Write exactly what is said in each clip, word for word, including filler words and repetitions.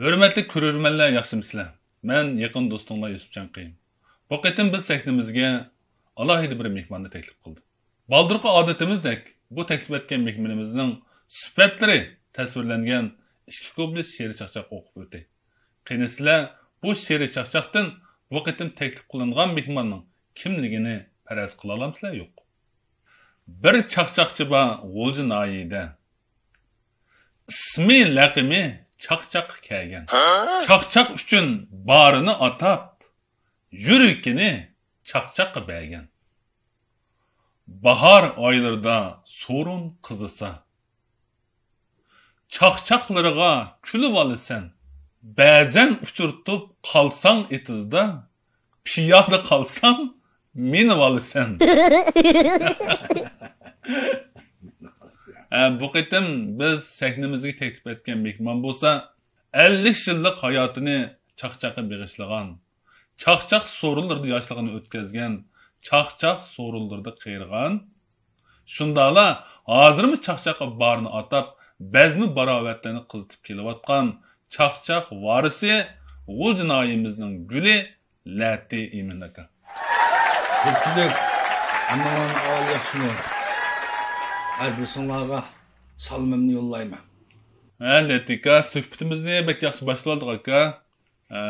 ھۆرمەتلىك كۆرۈرمەنلەر، ياخشىمۇسىلەر؟ مەن يېقىن دوستۇڭلار يۈسۈپ چاڭقى. بۇ قېتىم بىز سەھنىمىزگە ئالاھىدە بىر مېھماننى تەكلىپ قىلدۇق. بالدۇرقى ئادىتىمىزدەك، بۇ تەكلىپ ئەتكەن مېھمىنىمىزنىڭ سۈپەتلىرى تەسۋىرلەنگەن ئىككى كۇپلېت شېئىرىي چاقچاق ئوقۇپ ئۆتەي. قېنى سىلەر بۇ شېئىرىي چاقچاقتىن بۇ قېتىم تەكلىپ قىلىنغان مېھماننىڭ كىملىكىنى پەرەز قىلالامسىلەر؟ يوق. بىر چاقچاقچى بار غۇلجا ناھىيىدە. ئىسمى، لەقىمى چاقچاققا كەلگەن. چاقچاق ئۈچۈن بارىنى ئاتاپ، يۈرىكىنى چاقچاققا بەرگەن. باھار ئايلىرىدا سورۇن قىزىسا، چاقچاقلىرىغا كۈلۈۋالىسەن. بەزەن ئۇچرىتىپ قالساڭ ئېتىزدا، پىيادە قالساڭ مىنىۋالىسەن. ھە، بۇ قېتىم بىز سەھنىمىزگە تەكلىپ ئەتكەن مېھمان بولسا، ئەللىك يىللىق ھاياتىنى چاقچاققا بېغىشلىغان، چاقچاق سورۇنلىرىدا ياشلىقىنى ئۆتكۈزگەن، چاقچاق سورۇنلىرىدا قېرىغان، شۇنداقلا ھازىرمۇ چاقچاققا بارىنى ئاتاپ، بەزمە باراۋەتلەرنى قىزىتىپ كېلىۋاتقان چاقچاق ۋارىسى، غۇلجا ناھىيەمىزنىڭ گۈلى لەتى ئىمىن ئاكا. كۆپچىلىك، ھەممىڭلارنىڭ ئەھۋالى ياخشىمۇ؟ ھەر بىرسىڭلارغا سالىمىمنى يوللايمەن. ھە، لەتى ئاكا، سۆھبىتىمىزنى بەك ياخشى باشلىۋالدۇق، ئاكا. ئە،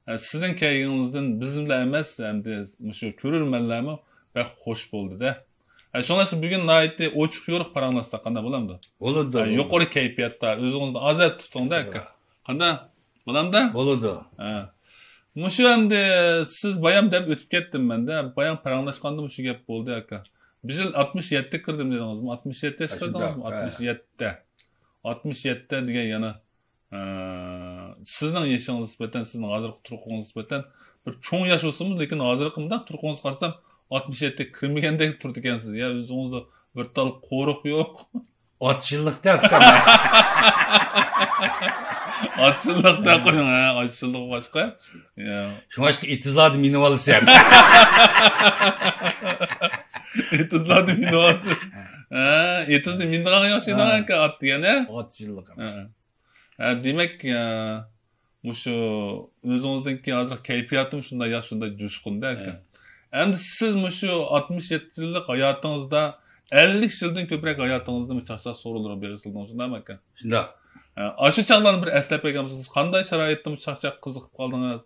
ئە، سىزنىڭ كەلگىنىڭىزدىن بىزلا ئەمەس، ئەمدى مۇشۇ كۆرۈرمەنلەرمۇ بەك خوش بولدى-دە. ئە، شۇڭلاشقا بۈگۈن ناھايىتى ئوچۇق يورۇق پاراڭلاشساق قانداق بولامدۇ؟ بولىدۇ، ئە، بولىدۇ. يۇقىرى كەيپىياتتا، ئۆزىڭىزنى ئازاد تۇتۇڭ-دە، ئاكا. بولىدۇ. قانداق؟ بولامدا؟ بولىدۇ. ھە. مۇشۇ ئەمدى سىز بايام دەپ ئۆتۈپ كەتتىم مەن-دە. بايام پاراڭلاشقاندا مۇشۇ گەپ بولدى، ئاكا. بىز يىل ئاتمىش يەتتە كىردىم دېدىڭىزمۇ؟ ئاتمىش يەتتە ياشقا ئاشۇنداق، كىردىڭىزمۇ؟ ھە. ئاتمىش يەتتە. ئاتمىش يەتتە دېگەن يەنە، ئە، سىزنىڭ يېشىڭىزغا نىسبەتەن، سىزنىڭ ھازىرقى تۇرقىڭىزغا نىسبەتەن بىر چوڭ ياش بولسىمۇ، لېكىن ھازىرقى مۇنداق تۇرقىڭىزغا قارىسام، ئاتمىش يەتتە كىرمىگەندەك تۇرىدىكەنسىز. يا، ئۆزىڭىزدە بىر تال قورۇق يوق. ئاتىشىنلىق دەپ. ئاتىشىنلىق دەپ قويۇڭ، ھە، ئاتىشىنلىق باشقا. يا. شۇڭلاشقا ئېتىزلاردا مىنىپ ئالىسەن. ئېتىزلاردا مىنىپ ئالىسەن. ھە، ئېتىزنى مىنىدىغان ياخشى، ھە. ئاكا، ئات دېگەن، ھە؟ ئاتىشىنلىق. ھە. ھە، دېمەك، ئە، مۇشۇ ئۆزىڭىزنىڭكى ھازىر كەيپىياتىمۇ شۇنداق ياخشى، شۇنداق جۇشقۇندا ئاكا. ھە. ئەمدى سىز مۇشۇ ئاتمىش يەتتە يىللىق ھاياتىڭىزدا ئەللىك يىلدىن كۆپرەك ھاياتىڭىزنى مۇشۇ چاقچاق سورۇنلىرىغا بېغىشلىدىڭىز، شۇنداقمۇ ئاكا؟ شۇنداق. ھە، ئاشۇ چاغلارنى بىر ئەسلەپ بەرگەن بولسىڭىز، قانداق شارائىتتا مۇشۇ چاقچاق قىزىقىپ قالدىڭىز؟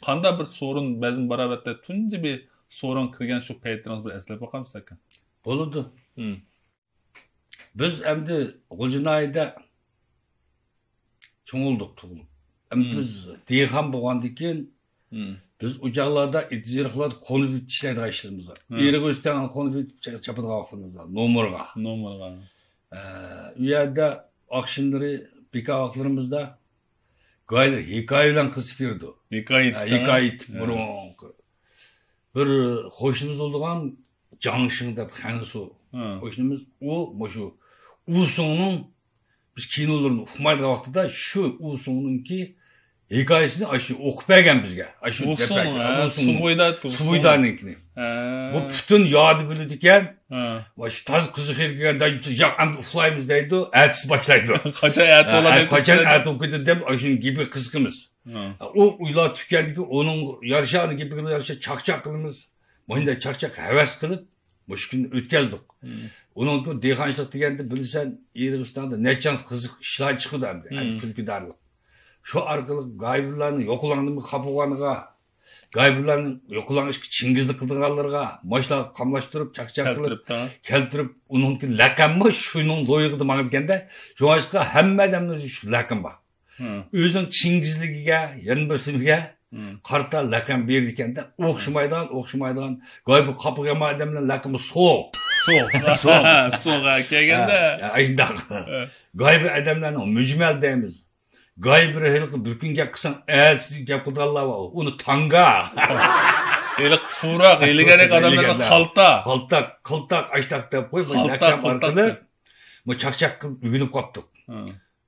قانداق بىر سورۇن، بەزمە باراۋەتتە تۇنجى بىر سورۇنغا كىرگەن شۇ پەيتلىرىڭىزنى بىر ئەسلەپ باقامسىز ئاكا؟ بولىدۇ. ھىم. بىز ئەمدى غۇلجا ناھىيەدە چوڭىيىپ، تۇغۇلۇپ. ئەمدى مم. بىز دېھقان بولغاندىن كېيىن، مم. بىز ئۇ چاغلاردا ئېتىز-ئېرىقلاردا قونۇپ چىشلەيدىغان ئىشلىرىمىز بار. ھە. ئېرىق ئۆستەڭگە قونۇپ چاپىدىغان ۋاقتىمىز بار. نومۇرغا. نومۇرغا. ئە، ئۇ يەردە ئاخشىملىرى بىكار ۋاقىتلىرىمىزدا گايلار ھېكايە بىلەن قىزىپ يۈرىدۇ. ھېكايە ھە، ئېيتىپ، ھېكايە ھە؟ ئېيتىپ، ھە. بۇرۇنقى. بىر قوشنىمىز بولىدىغان جاڭشىڭ دەپ خەنسۇ ھە. قوشنىمىز، ئۇ مۇشۇ ئۇسۇڭنىڭ، بىز كىنولىرىنى ئۇقمايدىغان ۋاقتىدا شۇ ئۇسۇڭنىڭكى ھېكايىسىنى ئاشۇ ئوقۇپ بەرگەن بىزگە. ئاشۇ ئۇسۇڭ، دەپەرگە. ھە، ئۇسۇڭ. سۇبۇيدا، ئۇسۇڭ. سۇبۇيدانىڭكىنى. ھە. بۇ پۈتۈن ياد بىلىدىكەن. ھە. مۇشۇ تازا قىزىق يەرگە كەلگەندە، ياق، ئەمدى ئۇخلايمىز دەيدۇ، ئەتىسى باشلايدۇ. قاچان ئەتە ھە، بولىدۇ، قاچان قاچان ئەتە بولۇپ كېتىدۇ دەپ، ئاشۇنىڭ گېپىگە قىزىقىمىز. ھە. ئۇ ئويلاپ تۇرغاندىكىن ئۇنىڭ يارىشا، ئۇنىڭ گېپىگە يارىشا چاقچاق قىلىمىز. مۇنداق چاقچاق ھەۋەس قىلىپ، مۇشۇ كۈننى ئۆتكۈزدۇق. مم. ئۇنىڭ دېھقانچىلىق دېگەندە بىلىسەن، ئېرىق ئۆستەڭدە نەچچە قىزىق ئىشلار چىقىدۇ ئەمدى، مم. ئەمدى كۈلكىدارلىق. شۇ ئارقىلىق گايبىلارنىڭ يوقىلاڭنىمۇ خاپىغانغا، گايبىلارنىڭ يوقىلاڭ ئىشقا چىڭگىزلىق قىلىدىغانلىرىغا، ماشۇلارغا قاملاشتۇرۇپ، چاقچاق قىلىپ، كەلتۈرۈپ، ھە. كەلتۈرۈپ، ئۇنىڭكى لەقەممۇ شۇنىڭ لويىغىدا ماڭىدىكەندە، شۇڭلاشقا ھەممە ئادەمنىڭ شۇ لەقىمى بار. ھە. ئۆزىنىڭ چىڭگىزلىكىگە، يەنە بىرسىگە ھە. قارىتا لەقەم بېرىدىكەندە، ئوخشىمايدىغان، ئوخشىمايدىغان، گايبى قاپىغا يەمەي ئادەملەر لەقىمى سوغ. سوغ. سوغ. سوغ، ھە، كەلگەندە. ھە، ھە، ئاشۇنداق. ھە. گايبى ئادەملەرنىڭ مۈجمەل دەيمىز. گايبى ھېلىقى بىر كۈن گەپ قىلساڭ، ئەتىسى گەپ قىلىدىغانلار بار. ئۇنى تاڭگا. ھېلىقى پۇراق، ھىيلىگەررەك ئادەملەرنى دېگەنلەر. قالتا. قالتاق، قالتاق، ئاشتاق دەپ قوي، بىر قالتاق، لەقەم قالتاق ئارقىلىق دەپ. بۇ چاقچاق قىلىپ ئۆگىنىپ قاپتۇق. ھە.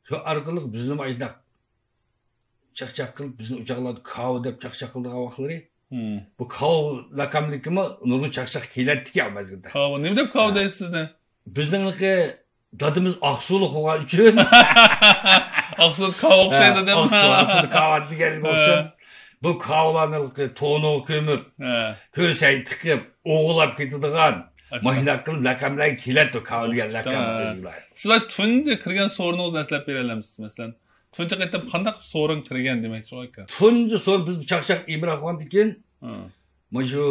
شۇ ئارقىلىق بىزنىمۇ ئاشۇنداق چاقچاق قىلىپ، بىزنى ئۇ چاغلاردا كاۋا دەپ چاقچاق قىلىدىغان ۋاقىتلىرى. ھىم. بۇ كاۋا لەقەملىكىمۇ نۇرغۇن چاقچاق كېلەتتىكەن ئۇ مەزگىلدە. كاۋا، نېمە دەپ كاۋا ھە. دەيسىز سىزنى؟ بىزنىڭكى دادىمىز ئاقسۇلۇق بولغان ئۈچۈن. ئاقسۇ كاۋا ئوخشايدۇ دەپ. ئاقسۇ، ئاقسۇ كاۋا دېگەنلىك ئۈچۈن. بۇ كاۋىلارنى تونۇغا كۆمۈپ، كۆسەي تىقىپ، ئوغۇرلاپ كېتىدىغان، ماشۇنداق قىلىپ لەقەملەرگە كېلەتتى، كاۋا دېگەن لەقەم. سىلەر تۇنجى كىرگەن سورۇنىڭىزنى ئەسلەپ بېرەلەمسىز، مەسىلەن؟ تۇنجى قېتىم قانداق سورۇن كىرگەن دېمەكچى ئاكا؟ تۇنجى سورۇن، بىز چاقچاق ئىمرا قىلغاندىن كېيىن، مانا شۇ،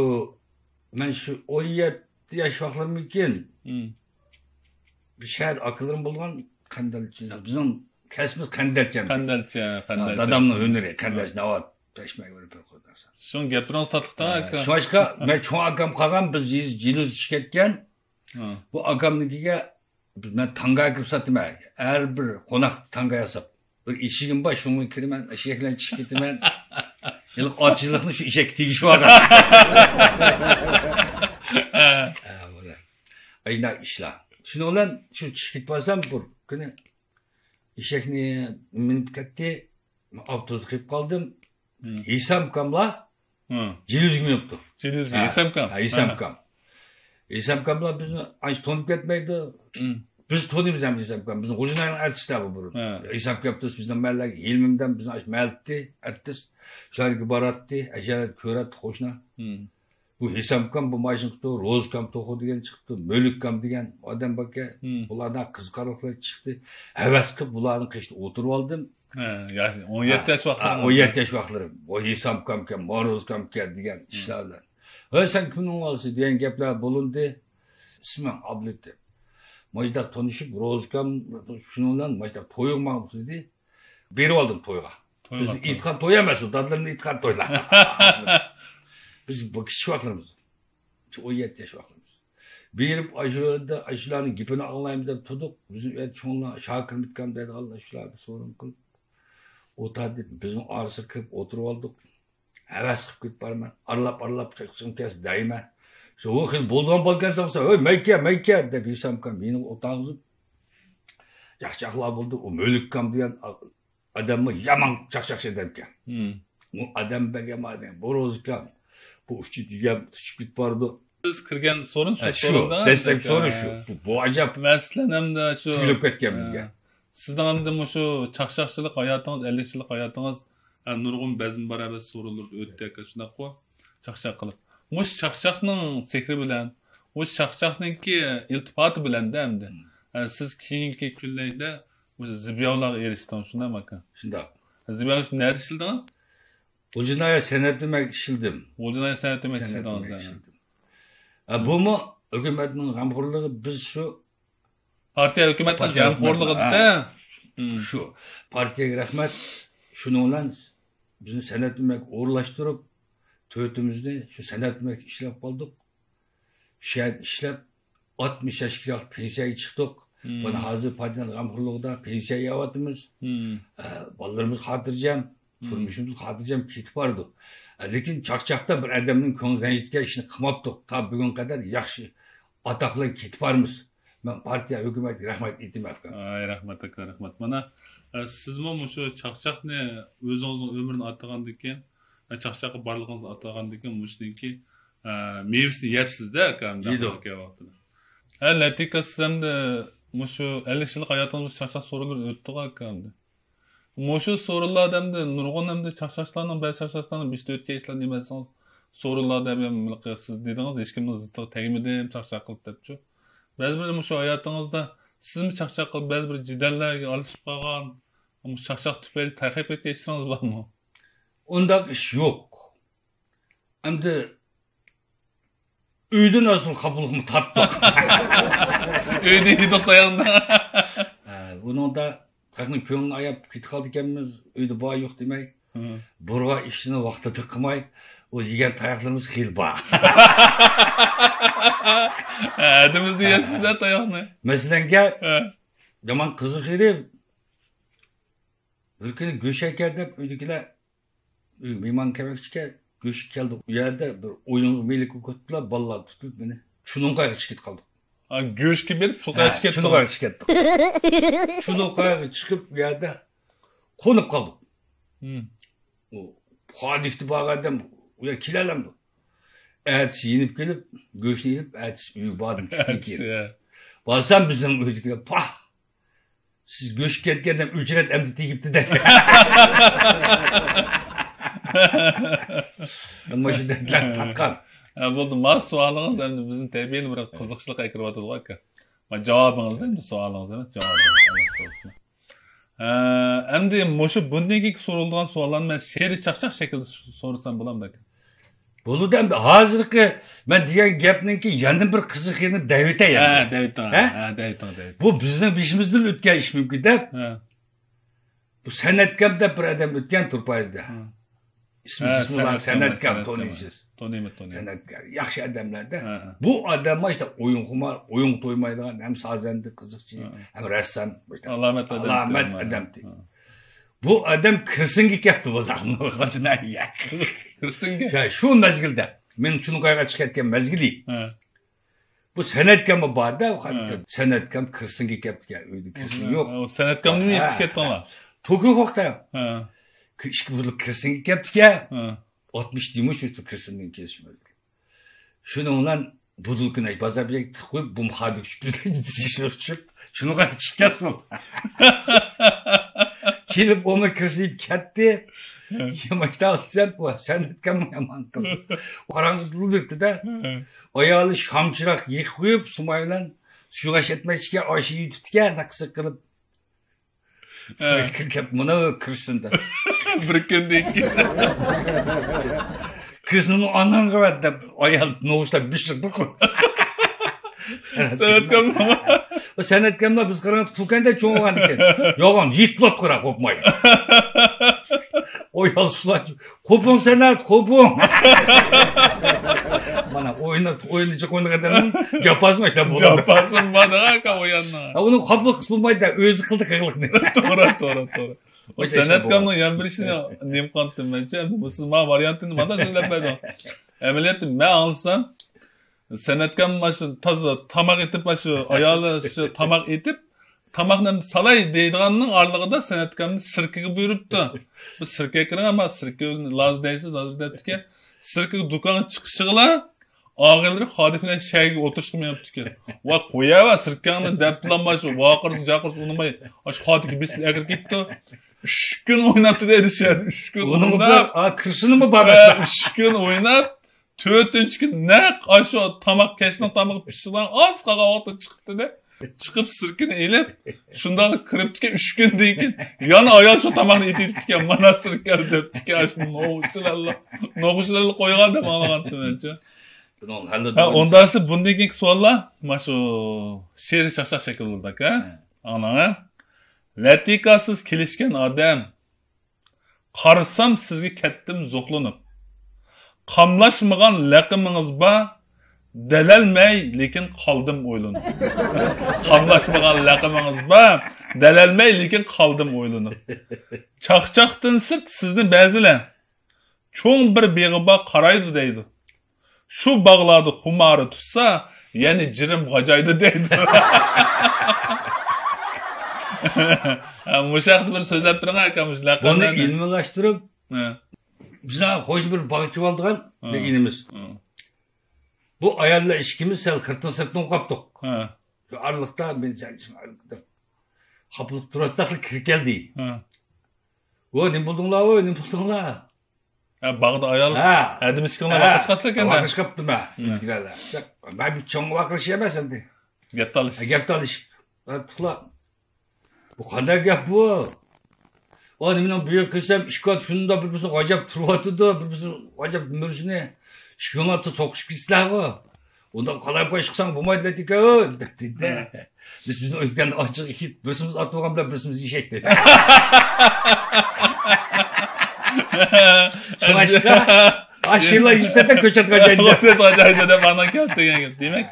مەن شۇ ئون يەتتە ياش ۋاقىتلىرىمدىكىن، بىر شەھەردە ئاكىلىرىم بولغان، قەندەلچى، بىزنىڭ كەسپىمىز قەندەلچى. قەندەلچى، ھە، قەندەلچى. دادامنىڭ ھۈنىرى، قەندەلچى، ناۋات، پەشمەك بىر قويدۇم. شۇڭا گەپلىرىڭىز تاتلىق، ھە، ئاكا. شۇڭلاشقا مەن چوڭ ئاكام قالغان، بىز يېز-، يىلىز چىقىپ كەتكەن. بۇ ئاكامنىڭكىگە مەن تانگا كىرىپ ساتىمەن. ھەر بىر قوناق تانگا ياساپ. بىر ئىشىكىم بار، شۇڭا كىرىمەن، ئىشەكلەر چىقىپ كېتىمەن. ھېلىقى ئاچىلىقنى شۇ ئىشەككە تېگىشىۋالغان. ھە، بۇ ئاشۇنداق ئىشلار. شۇنىڭ بىلەن شۇ چىقىپ كېتىپ بارسام، بىر كۈنى ئېشەكنى مىنىپ كەتتى. ئاپتوبۇستا قېلىپ قالدىم. ھېسام ئاكاملار جىلىزگە مېڭىپتۇ. جىلىزگە، ھېسام ئاكام. ھېسام ئاكام. ھېسام ئاكاملار بىزنى ئانچە تونۇپ كەتمەيدۇ. بىز تونۇيمىز ھەم ھېسام ئاكام. بىزنىڭ غوجىناينىڭ ئارتىسلىرى بۇ بۇرۇن. ھېسام ئاكام تۇرسا بىزنىڭ مەھەللىگە ھېلىمدىن بىزنىڭ ئاشۇ مەھەللىدىكى ئارتىس. شۇلارنىڭكى باراتتى، ئەشەلەرنى كۆرەتتى قوشنا. بۇ ھېسام ئاكام، بۇ ماشىنىقى روزىكام توخۇ دېگەن چىقىپتۇ، مۆلۈككام دېگەن ئادەم باركەن. بۇلاردىن قىزىقارلىقلار چىقتى. ھەۋەس قىلىپ بۇلارنىڭ قېشىدا ئولتۇرۇپ ئالدىم. ھە، يا-، ئون يەتتە ياش ھە، ۋاقتىڭىزدا. ئون يەتتە ياش ۋاقىتلىرىم. ۋاي، ھېسام ئاكامكەن، مارۇز ئاكامكەن دېگەن ئىشلار بىلەن. ھەي، سەن كىمنىڭ بالىسى دېگەن گەپلەر بولۇندى. ئىسمىڭ ئابلىتىپ. ماجداق تونۇشۇپ، روزىكام شۇنىڭ بىلەن ماجداق تويغا ماڭدۇق دېدى. بېرىپ ئالدىم تويغا. تويغا، بىزنىڭ تويغا. ئېيتقان توي ئەمەس ئۇ، دادىلىرىمىز ئېيتقان تويلار. بىز بۇ كىچىك ۋاقىتلىرىمىز. شۇ ئون يەتتە ياش ۋاقتىمىز. بېرىپ، ئاشۇ يەردە ئاشۇلارنىڭ گېپىنى ئاڭلايمىز دەپ تۇردۇق. بىزنىڭ ئۆيدە چوڭلار، شاكىر مىتكام دەيدىغانلار، شۇلار بىر سورۇن قىلىپ ئولتۇردى. بىزنىڭ ئارىسىغا كىرىپ ئولتۇرۇۋالدۇق. ھەۋەس قىلىپ كېتىپ بارىمەن. ئارىلاپ، ئارىلاپ قىلغۇم كەلسە دەيمەن. شۇ، ئۇ خېلى بولىدىغان بالىكەنسەن بولسا، ھەي، مەيكە، مەيكە دەپ، ھېسام ئاكام مېنى ئولتۇرغۇزۇپ، چاقچاقلار بولدى. ئۇ مۆلۈككام دېگەن ئادەممۇ يامان چاقچاقچى ئادەمكەن. ئۇ ئادەم بەرگەن مانا بۇ روزىكام، بۇ ئۇچى دېگەن تۇتۇپ كېتىپ بارىدۇ. سىز كىرگەن سورۇن شۇ ھە، شۇ، سورۇندا دەسلەپكى سورۇن شۇ. بۇ، بۇ ئەجەب. مەسىلەن، ئەمدى شۇ تۈگۈلۈپ كەتكەن بىزگە. سىزنىڭ ئەمدى مۇشۇ چاقچاقچىلىق ھاياتىڭىز، ئەللىك يىللىق ھاياتىڭىز، ھە، نۇرغۇن بەزمە بارابەر سورۇنلىرىدا ئۆتتى ئاكا، شۇنداققۇ؟ چاقچاق قىلىپ. مۇشۇ چاقچاقنىڭ سېھرى بىلەن، مۇشۇ چاقچاقنىڭكى ئىلتىپاتى بىلەندە ئەمدى، ھە، سىز كېيىنكى كۈنلەردە مۇشۇ زىبياۋلارغا ئېرىشتىڭىز، شۇنداقمۇ ئاكا؟ شۇنداق. زىبياۋ ئۈچۈن نەدە ئىشلىدىڭىز؟ غۇلجا ناھىيە سەنئەت ئۆمەكتە ئىشلىدىم. غۇلجا ناھىيە سەنئەت ئۆمەكتە ئىشلىدىڭىز، ھە. ھە، بۇمۇ ھۆكۈمەتنىڭ غەمخورلۇقى، بىز شۇ پارتىيە ھۆكۈمەتنىڭ پارتىيە ھۆكۈمەتنىڭ، غەمخورلۇقىدا. ھە. شۇ پارتىيەگە رەھمەت. شۇنىڭ بىلەن بىزنى سەنئەت ئۆمەككە ئورۇنلاشتۇرۇپ، تۆتىمىزنى شۇ سەنئەت ئۆمەكتە ئىشلەپ قالدۇق. شۇ يەردە ئىشلەپ، ئاتمىش ياشقا كىرىپ پېنسىيەگە چىقتۇق. مانا ھازىر پارتىيەنىڭ غەمخورلۇقىدا پېنسىيە يەۋاتىمىز. ئە، بالىلىرىمىز خاتىرجەم، تۇرمۇشىمىز خاتىرجەم كېتىپ بارىدۇ. ئە، لېكىن چاقچاقتا بىر ئادەمنىڭ كۆڭلىنى رەنجىتكەن ئىشنى قىلماپتۇق. تا بۈگۈنگە قەدەر ياخشى ئاتاقلار كېتىپ بارىمىز. مەن پارتىيە، ھۆكۈمەتكە رەھمەت ئېيتىمەن، ئاكا. ئاي، رەھمەت، ئاكا، رەھمەت. مانا، ئە، سىزمۇ مۇشۇ چاقچاقنى ئۆزىڭىزنىڭ ئۆمرىنى ئاتىغاندىن كېيىن، ئە، چاقچاققا بارلىقىڭىزنى ئاتىغاندىن كېيىن، مۇشۇدىن كېيىن، ئە، مېۋىسىنى يەپسىز-دە، ئاكا، ئەمدى يېدۇق. ھە، لەتىكە، سىز ئەمدى مۇشۇ ئەللىك يىللىق ھاياتىڭىز مۇشۇ چاقچاق سورۇنلىرىدا ئۆتتىغۇ، ئاكا، ئەمدى. مۇشۇ سورۇنلاردا ئەمدى نۇرغۇن ئەمدى چاقچاقچىلارنىڭ، بەزى چاقچاقچىلارنىڭ بېشىدا ئۆتكەن ئىشلار نېمە دېسىڭىز، سورۇنلاردا ھەم سىز دېدىڭىز، ھېچكىمنىڭ زىتىغا تەگمىدىم، چاقچاق قىلىپ دەپچۇ. بەزى بىر مۇشۇ ھاياتىڭىزدا سىزمۇ چاقچاق قىلىپ، بەزى بىر جېدەللەرگە ئارىلىشىپ قالغان، مۇشۇ چاقچاق تۈپەيلى تارقاپ كەتكەن ئىشلىرىڭىز بارمۇ؟ ئۇنداق ئىش يوق. ئەمدى ئۆيدىن ئەسلى خاپىلىقمۇ تارتتۇق. ئۆيدە يېدۇق تاياقنى. ھە، بۇنىڭدا خەقنىڭ كۆڭلىنى ئاياپ كېتىپ قالىدىكەنمىز، ئۆيدە بار يوق دېمەي. بۇرغا ئىشنى ۋاقتىدا قىلماي، ئۇ يېگەن تاياقلىرىمىز خېلى بار. ھە، ھەدىمىزدە يەپسىز-دە تاياقنى. مەسىلەن گەپ، يامان قىزىق ئىدى. بىر كۈنى گۆش ئەكەل دەپ ئۆيدىكىلەر ئۆيگە مېھمان كەلمەكچىكەن، گۆش كەلدى. ئۇ يەردە بىر ئويۇنغا مېلىككە كۆتۈپلا بالىلار تۇتۇپ مېنى چۇنۇڭقايغا چىقىپ قالدۇق. ھە، گۆشكە بېرىپ چۇنۇڭقايغا چىقىپ قالدۇق. چۇنۇڭقايغا چىقىپ، ئۇ يەردە قونۇپ قالدۇق. ئۇ پادىكتە بارغان ئادەم ئۇ يەرگە كېلەلەمدۇ؟ ئەتىسى يېنىپ كېلىپ، گۆشنى ئېلىپ، ئەتىسى ئۆيگە باردىم، چۈشتىن كېيىن. بارسام بىزنىڭ ئۆيدىكىلەر، پاھ! سىز گۆشكە كەتكەندە ئۆچرەت ئەمدى تېگىپتۇ دەيدۇ. مۇشۇ دەردلەر تارتقان. ھە، بولدى. ما سوئالىڭىز ئەمدى بىزنى تەبىئىي بىر قىزىقچىلىق ئەكىرىۋاتىدىغۇ ئاكا. ما جاۋابىڭىزدا ئەمدى سوئالىڭىز ئەمەس، جاۋابىڭىز. ھە، ئەمدى مۇشۇ بۇندىن كېيىنكى سورىلىدىغان سوئاللارنى مەن شېئىرىي چاقچاق شەكلىدە سورىسام بولامدۇ ئاكا؟ بولىدۇ ئەمدى. ھازىرقى مەن دېگەن گەپنىڭكى يەنە بىر قىزىق يېرىنى دەۋېتەي ھە، ئەمدى. دەۋېتىڭ. ھە؟ ھە، دەۋېتىڭ، دەۋېتىڭ. بۇ بىزنىڭ بېشىمىزدىن ئۆتكەن ئىش مۇمكىن دەپ. ھە. بۇ سەنئەتكەم دەپ بىر ئادەم ئۆتكەن تۇرپايدا. ھە. ئىسمى ھە، جىسمى بار سەنئەتكەم، سەنئەتكەم، سەنئەتكەم. تونۇيسىز. تونۇيمەن، تونۇيمەن. سەنئەتكار، ياخشى ئادەملەردە. ھە، ھە. بۇ ئادەم مۇشۇنداق ئويۇنخۇمار، ئويۇنغا تويمايدىغان، ھەم سازەندە قىزىقچى، ھە، ھە. ھەم رەسسام، مۇشۇنداق ئالامەت ئادەم ئالامەت ئىكەن. ئادەمتى. ھە. بۇ ئادەم كىرسىنگە كەپتۇ بازارنىڭ غاجىنايە. كىرسىنگە؟ شۇ، شۇ مەزگىلدە. مېنىڭ چۇنغايغا چىقىپ كەتكەن مەزگىلى. ھە. بۇ سەنئەتكەممۇ بار-دە، ھە. سەنئەتكەم كىرسىنگە كەپتىكەن، ئۆيدە كىرسىن يوق. ھە، سەنئەتكەمنى ھە، نېمە ئىتتىكەن ھە. توكيو ۋاقىتتا. ھە. ئىككى بۇ كىرسىنگە كەپتىكەن. ھە. ئاتمىش دېمىش ئۆتتى كىرسىندىن كېلىشمىدى. شۇنىڭ بىلەن بۇدۇلكىنى بازار بېشىغا تىقىپ قويۇپ، بۇم خادىم چۈشۈپ، چۈشۈپ، شۇنىڭغا چىقىپ كەتسۇن. كېلىپ ئۇمۇ كىرسىنىپ كەتتى. ھە. يېمەكتە ئالسام، سەنئەتكەممۇ يامان قىز. قاراڭغۇ بولۇپ كېتىپتۇ-دە. ھە. ئايالى شام چىراغ يېقىپ قويۇپ، سۇماي بىلەن سۇيۇق ئاش ئەتمەسكەن، ئاشنى يېتىپتىكەن، ناقىسى قىلىپ. ھە. كىرىپ، مانا كىرسىن دەپ. بىر كۈندىن كېيىن. كىرسىننى ئاناڭغا بەر دەپ، ئايال نوغۇچلار بېشىغا بىر قويۇپ. سەنئەتكەممۇ؟ سەنئەتكەملەر بىز قاراڭغۇ پۇلكەندە چوڭ بولغان ئىكەن. يوغان يېتىلىپ قارا قوپماي. ئايال سۇلار قوپۇڭ سەنئەت، قوپۇڭ! مانا ئويناپ، ئويۇنچۇق ئوينىغان ئادەمنىڭ جاپاسى مانا شۇنداق بولىدۇ. جاپاسى بار-دە ئاكا ئويۇننىڭ. ھە، ئۇنى قاپلىق قىلىپ بولمايدۇ، ئۆزى قىلدى قىلىقنى. توغرا، توغرا، توغرا. ئۇ سەنئەتكەمنىڭ يەنە بىر ئىشىنى نېمە قىلاتتىم مەنچە، ئەمدى بۇ سىز ماڭا ۋارىيانتىنى مانا سۆزلەپ بەردىڭ. ئەمەلىيەتتە مەن ئاڭلىسام، سەنئەتكەم مانا شۇ تازا تاماق ئېتىپ، مانا شۇ ئايالى شۇ تاماق ئېتىپ، تاماقنى ئەمدى سالاي دەيدىغاننىڭ ئارىلىقىدا سەنئەتكەمنى سىركىگە بۇيرۇپتۇ. بۇ سىركىگە كىرىڭ، ئەمما سىركىگە لازىم دەيسىز ھازىر دەپتىكەن. سىركىگە دۇكانغا چىقىشىغىلا ئاغىنىلىرى خادىم بىلەن شەھەرگە ئولتۇرۇشقا مېڭىپتىكەن. ۋاي قوياۋەر سىركىڭنى دەپتىلا مانا شۇ ۋارقىرىسا جارقىرىسا ئۇنىماي، ئاشۇ خادىمگە بېسىپ ئەكىرىپ كېتىپتۇ. ئۈچ كۈن ئويناپتۇ دەيدۇ شەھەردە، ئۈچ كۈن ئۇنىڭ بىر، ئويناپ. ئا، كىرسىنىمۇ بار ھە، ئەمەس. ئۈچ كۈن ئويناپ، تۆتىنچى كۈنى نەق ئاشۇ تاماق، كەچنىڭ تامىقى پىشىدىغان ئاز قالغان ۋاقىتتا چىقىپتۇ-دە. چىقىپ سىركىنى ئېلىپ، شۇنداق كىرىپتىكەن، ئۈچ كۈندىن كېيىن يەنە ئايال شۇ تاماقنى ئېتىۋېتىپتىكەن، مانا سىركەر دەپتىكەن، ئاشۇ نوغۇچىلارلا، نوغۇچىلارلا قويغان دەپ ئاڭلىغانتىم مەنچە. بۇنىڭ ھەللىدە ھە، بولمىسا. ئونداقسى بۇندىن كېيىنكى سوئاللار، مانا شۇ شېئىرىي چاقچاق شەكلىدە بولىدۇ ئاكا. ھە. ئاڭلاڭ ھە. لەتىكاسىز كېلىشكەن ئادەم. قارىسام سىزگە كەتتىم زوقلىنىپ. قاملاشمىغان لەقىمىڭىز بار، دەلەلمەي لېكىن قالدىم ئويلىنىپ. قاملاشمىغان لەقىمىڭىز بار، دەلەلمەي لېكىن قالدىم ئويلىنىپ. چاقچاقتىن سىرت سىزنى بەزىلەر، چوڭ بىر بېغى بار قارايدۇ دەيدۇ. شۇ باغلاردا خۇمارى تۇتسا، يەنە جىرىم غاجايدۇ دەيدۇ. ھە، مۇشۇ ھەقتە بىر سۆزلەپ بېرىڭ ئاكا، مۇشۇ بۇنى لەقەملەرنى ئىلمىيلاشتۇرۇپ، ھە. بىزنىڭ قوشنا بىر باغچە بولىدىغان ھە. بىر ئىنىمىز. ھە. بۇ ئاياللار ئىككىمىز سەل خىرتىن سىرتىن قاپتۇق. ھە. شۇ ئارىلىقتا مېنى سەن خاپىلىق تۇرۇۋاتساقلا كىرىپ كەلدى. ھە. ۋو، نېمە بولدۇڭلار، ۋو، نېمە بولدۇڭلار؟ ھە، باغدا ئايال ھە. ھەدىمىسكىڭلار ھە. ۋاقىشقاپسىلەر ئىكەن ھە. ۋاقىشقاپتىمەن. ھە. مەن بىر چوڭ ۋاقىش ئەمەس ئەمدى. گەپتە ئالىش. ھە، گەپتە ئالىش. ئارتۇقلا. بۇ قانداق گەپ بۇ؟ ئا، نېمىنىڭ بۇ يەرگە كىرسەم، ئىككى ئات شۇنداق بىر-بىرسىنى غاجاپ تۇرۇۋاتىدۇ، بىر-بىرسىنى غاجاپ مۈرىسىنى. ئىككىڭلار سوقۇشۇپ كېتىسىلەرغۇ. ئۇنداق قالايمىقان ئىش قىلساڭ بولمايدۇ، لەتىكە، دەپ دېدى. بىز، بىزنىڭ ئۆتكەندە ئاچچىق ئىت، بىرسىمىز ئات بولغان بىلەن بىرسىمىز ئېشەك دېدى. شۇڭلاشقا، ئاشۇ يىللار يۈز تەتە كۆچەت غاجايدى. كۆچەت غاجايدى دەپ ئاندىن كەلدى دېگەن گەپ. دېمەك،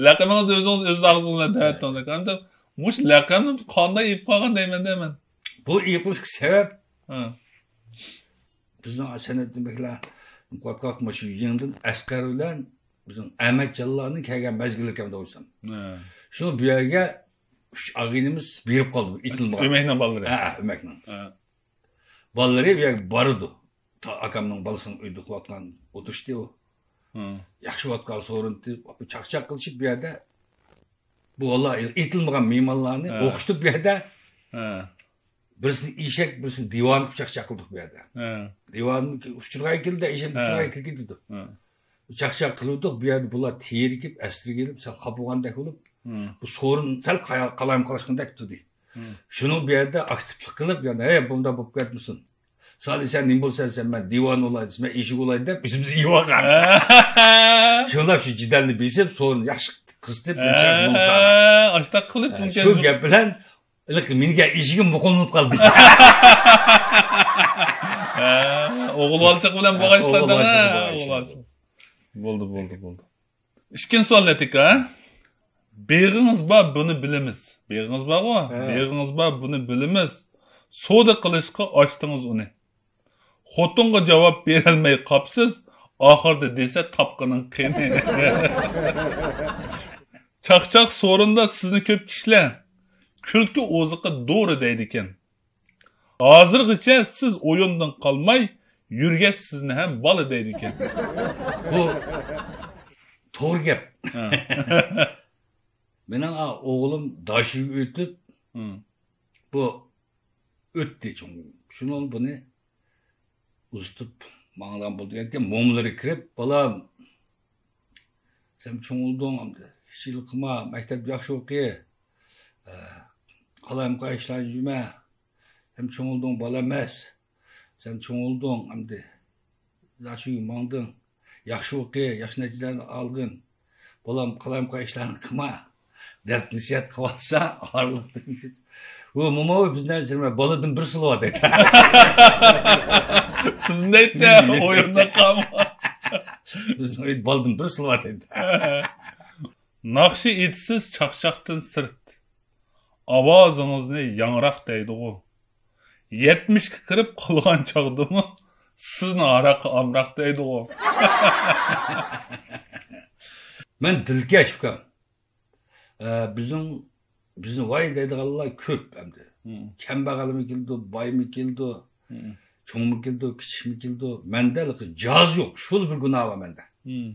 لەقىمىڭىزنى ئۆزىڭىز ئۆز ئاغزىڭىز بىلەن دەۋەتتىڭىز. ئەمدى مۇشۇ لەقەمنى قانداق ئېلىپ قالغان دەيمەن دە مەن. بۇ ئېلىپ قېلىشقا سەۋەب ھە. بىزنىڭ سەنئەت نېمىلەر قاتقاق مۇشۇ يېڭىدىن ئەسقەر بىلەن بىزنىڭ ئەمەتجانلارنىڭ كەلگەن مەزگىللىرى ئىكەن دەۋاتسام. ھە. شۇ بۇ يەرگە ئۈچ ئاغىنىمىز بېرىپ قالدى، ئېتىلمىغان. ئۆمەكنىڭ بالىلىرى. ھە، ئۆمەكنىڭ. ھە. بالىلىرى بۇ يەرگە بارىدۇ. تا-، ئاكامنىڭ بالىسىنىڭ ئۆيىدە ئۇخلاۋاتقان ئولتۇرۇشتى ئۇ. ھە. ياخشى ۋاتقان سورۇنتى، چاقچاق قىلىشىپ بۇ يەردە بۇ، ۋاللا، ئېيتىلمىغان مېھمانلارنى ھە. ئوخشىتىپ بۇ يەردە ھە. بىرسىنى ئېشەك، بىرسىنى دىۋانە قىلىپ چاقچاق قىلدۇق بۇ يەردە. ھە. دىۋانە ئۇچۇرغا كېلدى، ئېشەك ھە. ئۇچۇرغا كىرگىدى. ھە. چاقچاق قىلىۋاتىدۇق، بۇ يەردە بۇلار تېرىكىپ، ئەسلىگە كېلىپ، سەل خاپا بولغاندەك بولۇپ، ھە. بۇ سورۇن سەل قايا-، قالايمىقانلاشقاندەك تۇردى. ھە. شۇنىڭ بۇ يەردە ئاكتىپلىق قىلىپ، يەنە، ھەي، بۇنداق بولۇپ كەتمىسۇن. سالى، سەن نېمە بولسا دېسەم، مەن دىۋانە بولاي دېسە، مەن ئېشەك بولاي دەپ، ئۆزىمىزگە ئېلىۋالغان. ھە. شۇنداق شۇ جېدەلنى بېسىپ، سورۇننى ياخشى قىستىپ، ھە. ئاشتاق قىلىپ، ھە، شۇ گەپ بىلەن ھېلىقى مىنگەن ئېشىكىم مۇقىملىنىپ قالدى. ھە، ئوغۇل بالىچىق بىلەن بولغان ئىشلار دەڭە. بولدى، بولدى، بولدى. ئىككىنچى سوئال، نەتىكا. بېغىڭىز بار، بۇنى بىلىمىز. بېغىڭىز بارغۇ؟ ھە. بېغىڭىز بار، بۇنى بىلىمىز. سودا قىلىشقا ئاچتىڭىز ئۇنى. خوتۇنغا جاۋاب بېرەلمەي قاپسىز، ئاخىردا دېسە تاپقىنىڭ قېنى. چاقچاق سورۇندا سىزنى كۆپ كىشىلەر كۈلكە ئوزۇقى دورا دەيدىكەن. ھازىرغىچە سىز ئويۇندىن قالماي يۈرگەچ سىزنى ھەم بالا دەيدىكەن. بۇ توغرا گەپ. ھە. مېنىڭ ئا-، ئوغلۇم داشىگە ئۆتۈپ، ھە. بۇ ئۆتتى چوڭ. شۇنىڭ بۇنى ئۇزىتىپ ماڭىدىغان بولدى ئىكەن، مومىلىرى كىرىپ، بالام، سەن چوڭ بولدۇڭ ئەمدى، ھېچ قىلما، مەكتەپتە ياخشى ئوقۇ، ئە، قالايمىقان ئىشلارنى يۈرمە، سەن چوڭ بولدۇڭ، بالا ئەمەس، سەن چوڭ بولدۇڭ ئەمدى، ياخشى ماڭدىڭ، ياخشى ئوقۇ، ياخشى نەتىجىلەرنى ئالغىن، بالام، قالايمىقان ئىشلارنى قىلما، دەپ نەسىھەت قىلىۋاتسا، ئارىلىقتا، ۋۇ موما، ۋۇ بىزنى ئەنسىرىمە، بالىدىن بىر سىلىۋا دەيدۇ. سىزنى دەيدۇ، ئويۇندا قالما. بىزنىڭ ئۆيدە بالىدىن بىر سىلىۋا دەيدۇ. ناخشا ئېيتىسىز چاقچاقتىن سىرت، ئاۋازىڭىزنى ياڭراق دەيدىغۇ. يەتمىشكە كىرىپ قالغان چاغدىمۇ سىزنى ھاراققا ئامراق دەيدىغۇ. مەن دىلكەش ئۇكام. ئە، بىزنىڭ، بىزنى ۋاي دەيدىغانلار كۆپ ئەمدى. مم. كەمبەغەلمۇ كېلىدۇ، بايمۇ كېلىدۇ، مم. چوڭمۇ كېلىدۇ، كىچىكمۇ كېلىدۇ. مەندە ھېلىقى جاز يوق، شۇلا بىر گۇناھ بار مەندە. مم.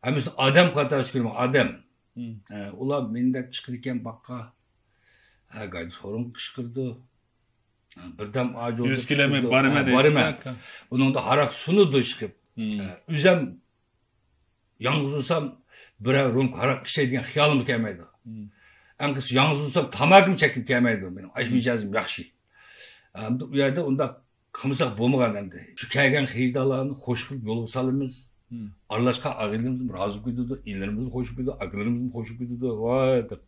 ھەممىسىنى ئادەم قاتارىسىغا كۆرىمەن، ئادەم. مم. ئە، ئۇلار مېنىڭدەك چىقىدىكەن باغقا. ھە، گايدا سورۇنغا قىچقىرىدۇ. ھە، بىردەم ئاجوزلۇق يۈز كىلومېتىر چىقىرىدۇ. بارىمەن ھە، دەيسىز بارىمەن. ئۇنىڭدا ھاراق سۇنىدۇ چىقىپ. مم. ئە، ئۆزەم يالغۇز بولسام، بىرەر رومكا ھاراق ئىچەي دېگەن خىيالىممۇ كەلمەيدۇ. مم. ئەڭ قىسقىسى، يالغۇز بولسام، تاماكىمۇ چەككۈم كەلمەيدۇ. مېنىڭ ئاشۇ مم. مىجەزىم ياخشى. ئەمدى ئۇ يەردە ئۇنداق قىلمىساق بولمىغان ئەمدى. شۇ كەلگەن خېرىدارلارنى خوش قىلىپ يولغا سالىمىز. مم. ئارىلاشقان ئاغىنىلىرىمىزمۇ رازى بولۇپ كېتىدۇ، ئىنىلىرىمىزمۇ خوش بولۇپ كېتىدۇ، ئاكىلىرىمىزمۇ خوش بولۇپ كېتىدۇ. ۋاي دەپ.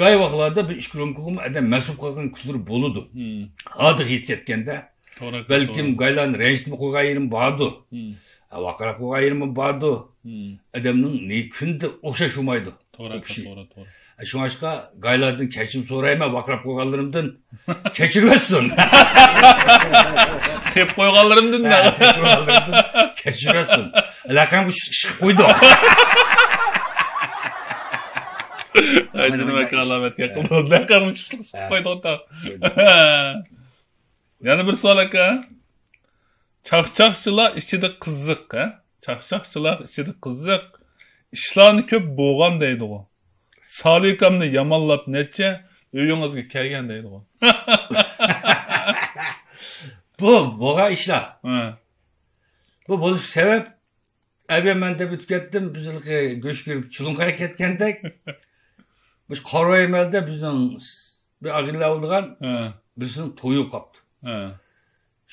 گاي ۋاقىتلاردا بىر ئىككى رومكىغىمۇ ئادەم مەس بولۇپ قالغان كۈنلىرى بولىدۇ. مم. ھاردۇق يېتىپ كەتكەندە. توغرا، بەلكىم توغرا. گايلارنى رەنجىتىپ قويغان يېرىم باردۇ. مم. ھە، ۋارقىراپ قويغان يېرىم باردۇ. مم. ئادەمنىڭ نى-، كۈنى ئوخشاش بولمايدۇ. توغرا، ئۇ كىشى. توغرا، توغرا. ھە، شۇڭلاشقا گايلاردىن كەچۈرۈم سورايمەن، ۋارقىراپ قويغانلىرىمدىن كەچۈرۈۋەتسۇن. تېپىپ قويغانلىرىمدىن ھە، تېپىپ قويغانلىرىمدىن كەچۈرۈۋەتسۇن. ئەلەقەم ئىش قىلىپ قويدۇق. ئەجرىمەك ئالامەتكە قىلدى. ئەلەقەم ئىش قىلىپ قويدۇق. ھە. يەنە بىر سوئال، ئاكا. چاقچاقچىلار ئىچىدە قىزىق، ھە؟ چاقچاقچىلار ئىچىدە قىزىق. ئىشلارنى كۆپ بولغان دەيدىغۇ. سالىكامنى يامانلاپ نەچچە ئۆيىڭىزگە كەلگەن دەيدىغۇ. بۇ بولغان ئىشلار. ھە. بۇ بولۇش سەۋەب، ئەبە مەن دەپ ئۆتۈپ كەتتىم، بىز ھېلىقى گۆش كۆرۈپ چۇلۇڭ قايرىپ كەتكەندەك. مۇشۇ قارىۋايمەلدە بىزنىڭ بىر ئاغىنىلەر بولىدىغان ھە. بىرسىنىڭ تويى بولۇپ قاپتۇ. ھە.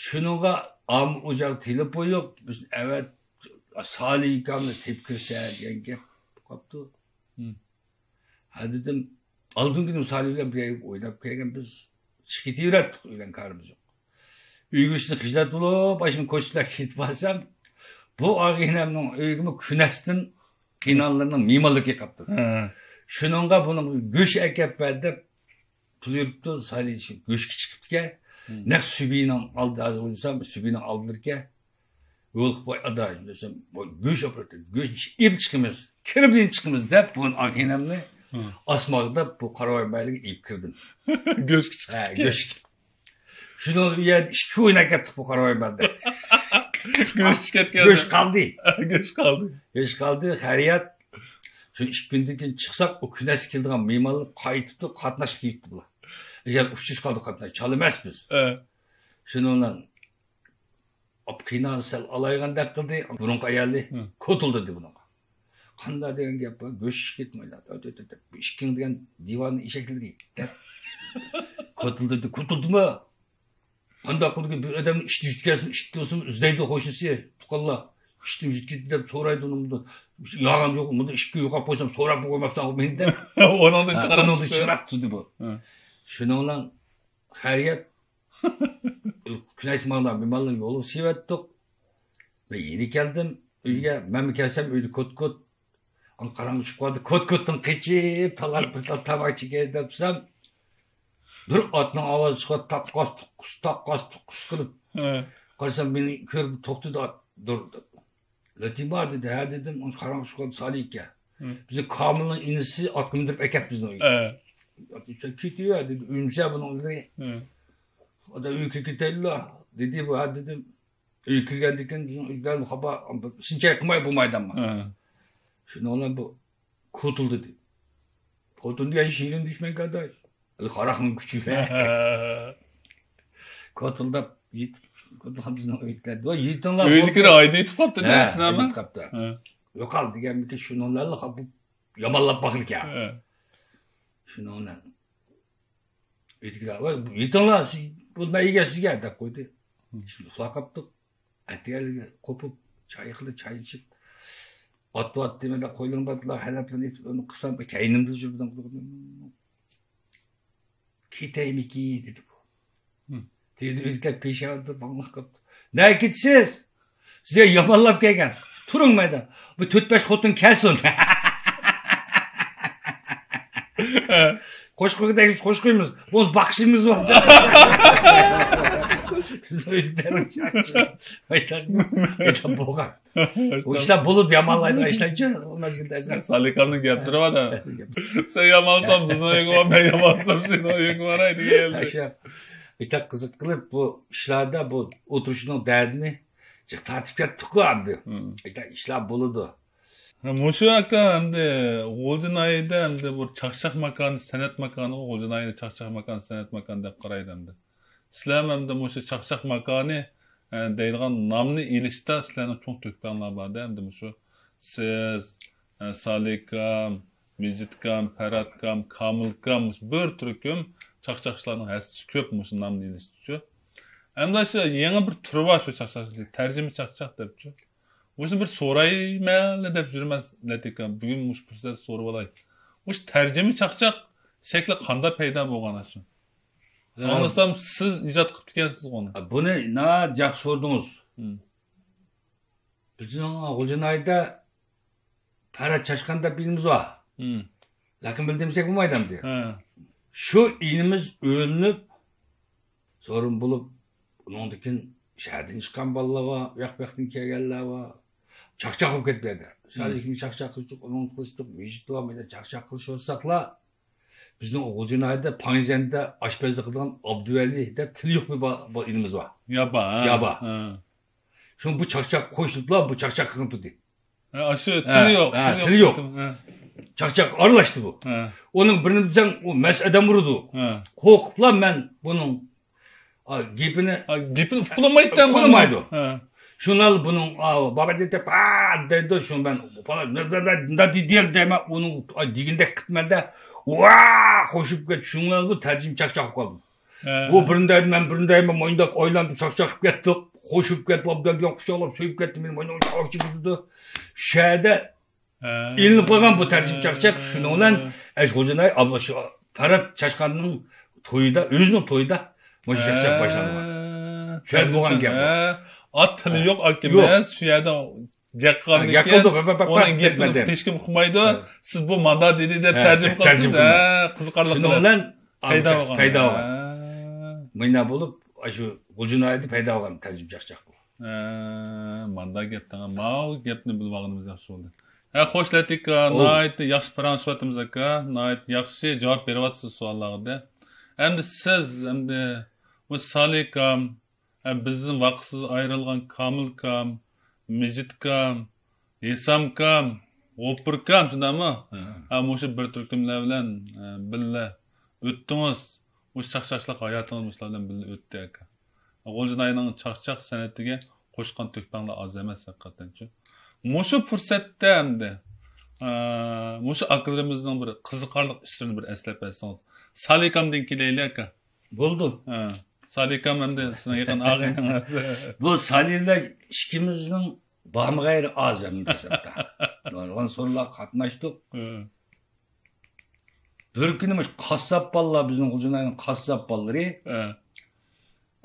شۇنىڭغا ئام ئوجاق تېلېفون يوق، بىزنى ئەۋەت سالىكامنى تېپىپ كىرسە دېگەن گەپ بولۇپ قاپتۇ. ھە. ھە دېدىم، ئالدىنقى كۈنى سالى بىلەن بىر يەرگە ئويناپ كەلگەن بىز، چىقىپ كېتىۋېرەتتۇق، ئۆيلەن كارىمىز يوق. ئۆيگە شۇنداق خىجالەت بولۇپ، ئاشۇ كوچىلارغا كېتىپ بارسام، بۇ ئاغىنەمنىڭ ئۆيىگىمۇ كۈنەستىن قېيىنئانىلىرىنىڭ مېھمانلىرى كېلىپ قاپتۇ. ھە. شۇنىڭغا بۇنىڭ گۆش ئەكەپ بەر دەپ پۇل يۈرۈپتۇ، سالى گۆشكە چىقىپتىكەن. ھە. نەق سۈبھىنىڭ ئالدى، ھازىر ئويلىسام، سۈبھىنىڭ ئالدىلىرىكەن. يولۇقۇپ، ۋاي ئادا، دېسەم، ۋاي گۆش ئاپىرىپ، گۆش ئېلىپ چىقىمىز، كىرىپ ئېلىپ چىقىمىز دەپ، بۇ ئاغىنەمنى ھە. ئاسماقداپ، بۇ قارىۋاي مەھەللىگە ئېلىپ كىردىم. گۆشكە چىقىپ ھە، كەتكەن. گۆشكە. شۇنىڭ بىلەن ئۇ يەردە ئىككى ئويناپ كەتتۇق بۇ قارىۋاي مەھەللىدە. گۆش كەتكەن. گۆش قالدى. گۆش قالدى. گۆش قالدى، خەيرىيەت. شۇ ئىككى كۈندىن كېيىن چىقساق، ئۇ كۈنەسى كېلىدىغان مېھمانلار قايتىپتۇ، قاتناش كېلىپتۇ بۇلار. ئەگەر ئۇچۇش قالدى قاتناش، چالا ئەمەس بىز. ھە. شۇنىڭ بىلەن ئاپا قىينالدى، سەل ئالايغاندەك قىلدى. بۇرۇنقى ئايالى ھە. كوتۇلدىدى بۇنىڭغا. قانداق دېگەن گەپ بار؟ بۆشۈش كەتمەيلا. تۆ، تۆ، تۆ، تۆ. بۇ ئىككىڭ دېگەن دىۋاننىڭ ئېشەكلىرى دەپ كوتۇلدىدى. كوتۇلدىمۇ؟ قانداق قىلىدۇ؟ بىر ئادەمنىڭ ئىشتىن يۈتكەنسىمۇ، ئىشتىن تۇرسىمۇ ئىزدەيدۇ قوشنىسى، تۇغقانلار. ئىشتىن يۈتۈپ كەتتى دەپ سورايدۇ ئۇنىڭدىن. ياغان يوق، مۇنداق ئىشىككە يوقاپ قويسام، سوراپ قويماپسەن مېنى دەپ. ئۇنىڭدىن ھە، چىراغ ئۇنىڭدىن چىراغ تۇتتى بۇ. ھە. شۇنىڭ بىلەن خەيرىيەت، كۈنەيسى ماڭا مېھمانلارنى يولغا سېلىۋەتتۇق. مەن يېنىك كەلدىم ئۆيگە. مەنمۇ كەلسەم ئۆيدە كوت-كوت. ئانا قاراڭغۇ چۈشۈپ قالدى. كوت-كوتتىن قېچىپ، تالا بىر تال تاماكا چېكەي دەپسەم، بىر ئاتنىڭ ئاۋازى چىقىپ، تاققاس-تۇققۇس، تاققاس-تۇققۇس قىلىپ. ھە. قارىسام، مېنى كۆرۈپ توختىدى ئات، دۇر. لاتىما دېدى. ھە دېدىم، ئۇنى قاراڭغۇ چۈشۈپ قالدى، سالى ئىكەن. ھە. بىزنىڭ كامىلنىڭ ئىنىسى ئاتقا مىندۈرۈپ ئەكەپ بىزنىڭ ئۆيگە. ھە. كېتىۋەر دېدى، ئۆلمىسە بۇنىڭ ئۆزلىرى. ھە. ئادەم ئۆيگە كىرىپ كېتەيلىلا دېدى بۇ. ھە دېدىم. ئۆيگە كىرگەندىن كېيىن بىزنىڭ ئۆيدە خاپا، سىنچاي قىلماي بولمايدۇ ئەمما. ھە. شۇنىڭ بىلەن بۇ كوتۇلدىدى. كوتۇلدى يا شېرىن دۈشمەن قارداش. ھېلى ھاراقنىڭ كۈچى بىلەن. كوتۇلداپ يېتىپ، كوتۇلداپ بىزنىڭ ئۆيگە كەلدى. ۋاي يېتىڭلار. ئۆيدىكىلەر ئايدىن يېتىپ قاپتۇ، ھە، دېمەسمۇ ئايدىن ئەمما. يېتىپ قاپتۇ. ھە. يوقال دېگەنمىكىن شۇنىڭلارلا خاپا يامانلاپ باقىدىكەن. ھە. شۇنىڭ بىلەن ئۆيدىكىلەر، ۋاي، يېتىڭلار، سىز، بۇ مەن ئىگە سىزگە دەپ قويدى. ھە. ئۇخلاپ قاپتۇق. ئەتىگەنلىكى قوپۇپ، چاي قىلىپ، چاي ئىچىپ، ئاتتى ئاتتى مەندە قويلىرىم بارلا، ھەلەپلىرىنى ئېيتىپ، ئۇنى قىلسام، كەينىمدە يۈرىدىغان قىلىدۇ. كېتەيمىكىن دېدى بۇ. ھە. دېدى، ئۆزى پېشانىدا باڭلاپ قاپتۇ. نەگە كېتىسىز؟ سىزگە يامانلاپ كەلگەن. تۇرۇڭ مەيدە. بۇ تۆت بەش خوتۇن كەلسۇن. قوشقىغۇدەك قوشقىمىز. بولمىسا باقىشىمىز بار. بىز ئۆيدە بولغان. بۇ ئىشلار بولىدۇ، يامانلايدىغان ئىشلارچۇ، ئۇ مەزگىلدە ئەزەل. سالىكامنىڭ گەپلىرى بار-دە. سەن يامانسان بىزنىڭ ئۆيگە بار، مەن يامانسام سېنىڭ ئۆيۈڭگە باراي دېگەن. ئاشۇ ئىشلار قىزىق قىلىپ، بۇ ئىشلاردا بۇ ئولتۇرۇشنىڭ دەردىنى جىق تارتىپ كەتتۇققۇ ئەمدى. ھە. ئىشلار، ئىشلار بولىدۇ. ھە، مۇشۇ ئاكا ئەمدى غۇلجا ناھىيەدە ئەمدى بۇ چاقچاق ماكانى، سەنئەت ماكانىغۇ، غۇلجا ناھىيەدە چاقچاق ماكانى، سەنئەت ماكانى دەپ قارايدۇ ئەمدى. سىلەرمۇ ئەمدى مۇشۇ چاقچاق ماكانى، ئە، دەيدىغان نامنى ئېلىشتا سىلەرنىڭ چوڭ تۆھپەڭلار بار-دە، ئەمدى مۇشۇ سىز، ئە، سالىكام، مىجىتكام، پەرھاتكام، كامىلكام، مۇشۇ بىر تۈركۈم چاقچاقچىلارنىڭ ھەسسىسى كۆپ مۇشۇ نامنى ئېلىشتىچۇ. ئەمدى شۇ يېڭى بىر تۈرى بار شۇ چاقچاقچىلىق، تەرجىمە چاقچاق دەپچۇ. مۇشۇنى بىر سورايمەنلا دەپ يۈرىمەن، لەتىكام. بۈگۈن مۇشۇ پۇرسەتتە سورىۋالاي. مۇشۇ تەرجىمە چاقچاق شەكلى قانداق پەيدا بولغان ئاشۇ؟ ئاڭلىسام، سىز ئىجاد قىپتىكەنسىز ئۇنى. بۇنى ناھايىتى ياخشى سورىدىڭىز. ھىم. بىزنىڭ غۇلجا ناھىيەدە پەرھات چاشقان دەپ ئىنىمىز بار. ھىم. لەقەم بىلدۈرمىسەك بولمايدۇ ئەمدى. ھە. شۇ ئىنىمىز ئۆلۈنۈپ، سورۇن بولۇپ، ئۇنىڭدىن كېيىن شەھەردىن چىققان بالىلار بار، ئۇياق-بۇياقتىن كەلگەنلەر بار. چاقچاق بولۇپ كەتتى بۇ يەردە. ھىم. سالىكنى چاقچاق قىلىشتۇق، ئۇنىڭ قىلىشتۇق، مىجىت بار، مەيدە چاقچاق قىلىشىۋاتساقلا، بىزنىڭ غۇلجا ناھىيەدە پاڭزەندە ئاشپەزلىك قىلىدىغان ئابدۇۋەلى دەپ تىلى يوق بىر با-، با-، ئىنىمىز بار. يابا، ھە. يابا. ھە. شۇڭا بۇ چاقچاق قوشۇلۇپلا بۇ چاقچاق قىلغىنى تۇردى. ھە، ئاشۇ ھە، تىلى يوق، ھە، تىلى تىلى يوق. يوق. ھە. چاقچاق ئارىلاشتى بۇ. ھە. ئۇنىڭ بىرنى دېسەڭ، ئۇ مەس ئادەم ئۇرىدۇ. ھە. قورقۇپلا مەن بۇنىڭ، ئا، گېپىنى ھە، گېپىنى ئۇققىلىمايدۇ. ئۇققىلىمايدۇ. ھە. شۇنىڭ بۇنىڭ، ئا، بابا دېدى، پا دەيدۇ، شۇ مەن، بالا، نېمە دېدى دەيمەن، ئۇنىڭ، ئا، دېگىنىدەك قىپمەن-دە، ۋا قوشۇپ كەت، شۇنىڭ بۇ تەرجىمە چاقچاق بولۇپ قالدى. ھە. ئۇ بىرنى دەيدۇ، مەن بىرنى دەيمەن، مۇنداق ئايلاندۇ، چاقچاق قىلىپ كەتتۇق، قوشۇپ كەتتى، ئابدۇۋەلى دېگەن قۇچاقلاپ سۆيۈپ كەتتى، مېنى مۇنداق ئاچچىق تۇتتى. شۇ يەردە ھە. ئېلىنىپ قالغان بۇ تەرجىمە چاقچاق، شۇنىڭ بىلەن ئەش غوجىناي، ئابلا-، شۇ پەرھات چاشقاننىڭ تويىدا، ئۆزىنىڭ تويىدا مۇشۇ چاقچاق باشلانغان. ھە. شۇ يەردە بولغان گەپ بۇ. ھە. ئات تىلى يوق ئاكىمىز، شۇ يەردە يەققاندىن كېيىن، ئۇنىڭ گېپىنى ئۇقۇپ ھېچكىم ئۇقمايدۇ. ھە. سىز بۇ ماندا دېدى دەپ ھە، تەرجىمە قىلىپسىز. تەرجىمە قىلدىم. ھە، قىزىقارلىق. شۇنىڭ بىلەن پەيدا بولغان. پەيدا بولغان. ھە. مۇنداق بولۇپ، شۇ غۇلجا ناھىيەدە پەيدا بولغان تەرجىمە چاقچاق بۇ. ھە، ماندا گەپ دەڭ. ماۋۇ گەپنى بىلىۋالغىنىمىز ياخشى بولدى. ھە، خوش، لەتىكا، ناھايىتى ياخشى پاراڭلىشىۋاتىمىز، ئاكا. ناھايىتى ياخشى جاۋاب بېرىۋاتىسىز سوئاللارغا. ئەمدى سىز، ئەمدى بۇ سالىكام، ھە، بىزدىن ۋاقىتسىز ئايرىلغان كامىلكام، مىجىتكام، ھېسامكام، غوپۇركام، شۇنداقمۇ؟ ھە. ھە، مۇشۇ بىر تۈركۈملەر بىلەن، ئە، بىللە ئۆتتىڭىز. مۇشۇ چاقچاقچىلىق ھاياتىڭىز مۇشۇلار بىلەن بىللە ئۆتتى، ئاكا. غۇلجىناينىڭ چاقچاق سەنئىتىگە قوشقان تۆھپەڭلار ئاز ئەمەس، ھەقىقەتەنچۇ. مۇشۇ پۇرسەتتە ئەمدى، ئە، مۇشۇ ئاكىلىرىمىزنىڭ بىر قىزىقارلىق ئىشلىرىنى بىر ئەسلەپ بەرسىڭىز. سالىكامدىن كېلەيلى، ئاكا. بولدى. ھە. سالىكام ئەمدى سىزنىڭ يېقىن ئاغىنىڭىز. بۇ سالىلار ئىككىمىزنىڭ بارمىغان يېرى ئاز ئەمدى بۇ ھېسابتا. نۇرغۇن سورۇنلارغا قاتناشتۇق. ھە. بىر كۈنى مۇشۇ قاسساپ بالىلار، بىزنىڭ غۇلجىناينىڭ قاسساپ بالىلىرى، ھە،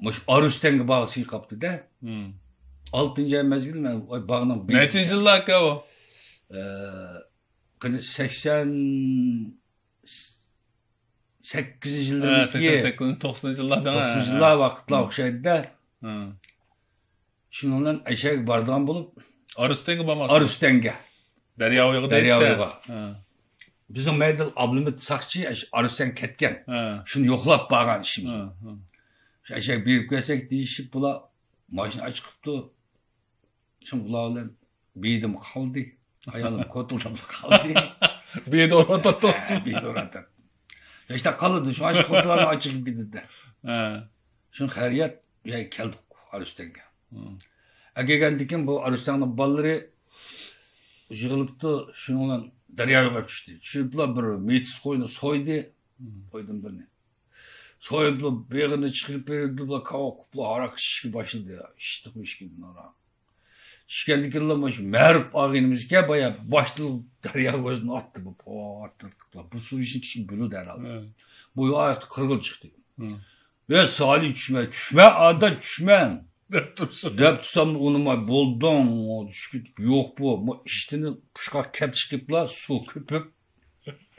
مۇشۇ ئارۇستەنگە بارغۇسى قاپتۇ-دە. ھىم. ئالتىنچى ئاي مەزگىل، مەن، ۋاي، باغنىڭ بېشىدا. نەچچە يىللار ئەكە ئۇ؟ ئە، قېنى، سەكسەن سەككىزىنچى يىللىرىمىكى. ھە، سەكسەن سەككىزىنچى، توقسىنىنچى يىللار دەڭ، توقسىنىنچى يىللار ھە. ۋاقىتلار ئوخشايدۇ-دە. ھە. شۇنىڭ بىلەن ئەشەگە بارىدىغان بولۇپ. ئارۇستەنگە بارماقچى. ئارۇستەنگە. دەريا بويىغا دەريا دەيدۇ-دە. بويىغا. ھە. بىزنىڭ مەيدىل ئابلىمىت ساقچى ئارۇستەنگە كەتكەن. ھە. شۇنى يوقلاپ بارغان ئىشىمىز. ھە، ھە. شۇ ئەشەگە بېرىپ كەلسەك دېيىشىپ، بۇلار ماشىنا ئاچىقىپتۇ. شۇڭا ئۇلار بىلەن بېدىم قالدى. ئايالىم كوتۇلداپ قالدى. بېدە ئۇرۇۋاتاتتى. ھە، بېدە ئۇرۇۋاتاتتى. ياشتا قالىدۇ. شۇڭا شۇ كوتۇلارنى ئاچىقىپ كېتىدۇ. ھە. شۇ خەرىيەت، يا، كەلدۇق ئارۇستەنگە. ھە. ئەكەلگەندىن كېيىن بۇ ئارۇستەننىڭ بالىلىرى يىغىلىپتۇ. شۇنىڭ بىلەن دەريا بويىغا چۈشتى. چۈشۈپ، بۇلار بىر مېتىز قوينى سويدى. ھە. قويدىن بىرنى. سويۇپلا بېغىنى چىقىرىپ بېرىپلا كاۋاپ قىپلا ھاراق ئىچىشكە باشلىدى. ئىچتۇق ئىچكىدىن ھاراق. ئىچكەندىن كېيىنلا مۇشۇ مەرۇپ ئاغىنىمىزكەن بايا باشتىن دەرياغا ئۆزىنى ئاتتى بۇ، پات ئاتتى. بۇ سۇ ئىچىنى كىشى بىلىدۇ ھەرھالدا. ھە. بۇ ئاياقتا قىرغىن چىقتى. ھە. ۋە سالى چۈشمە، چۈشمە، ئادا چۈشمە. دەپ تۇرسۇن. دەپ تۇرسام ئۇنىماي بولدۇڭ، چۈشۈپ يوق بۇ. بۇ ئىشتىنى پۇشقاق كەپ چىقىپلا سۇ كۆپۈپ،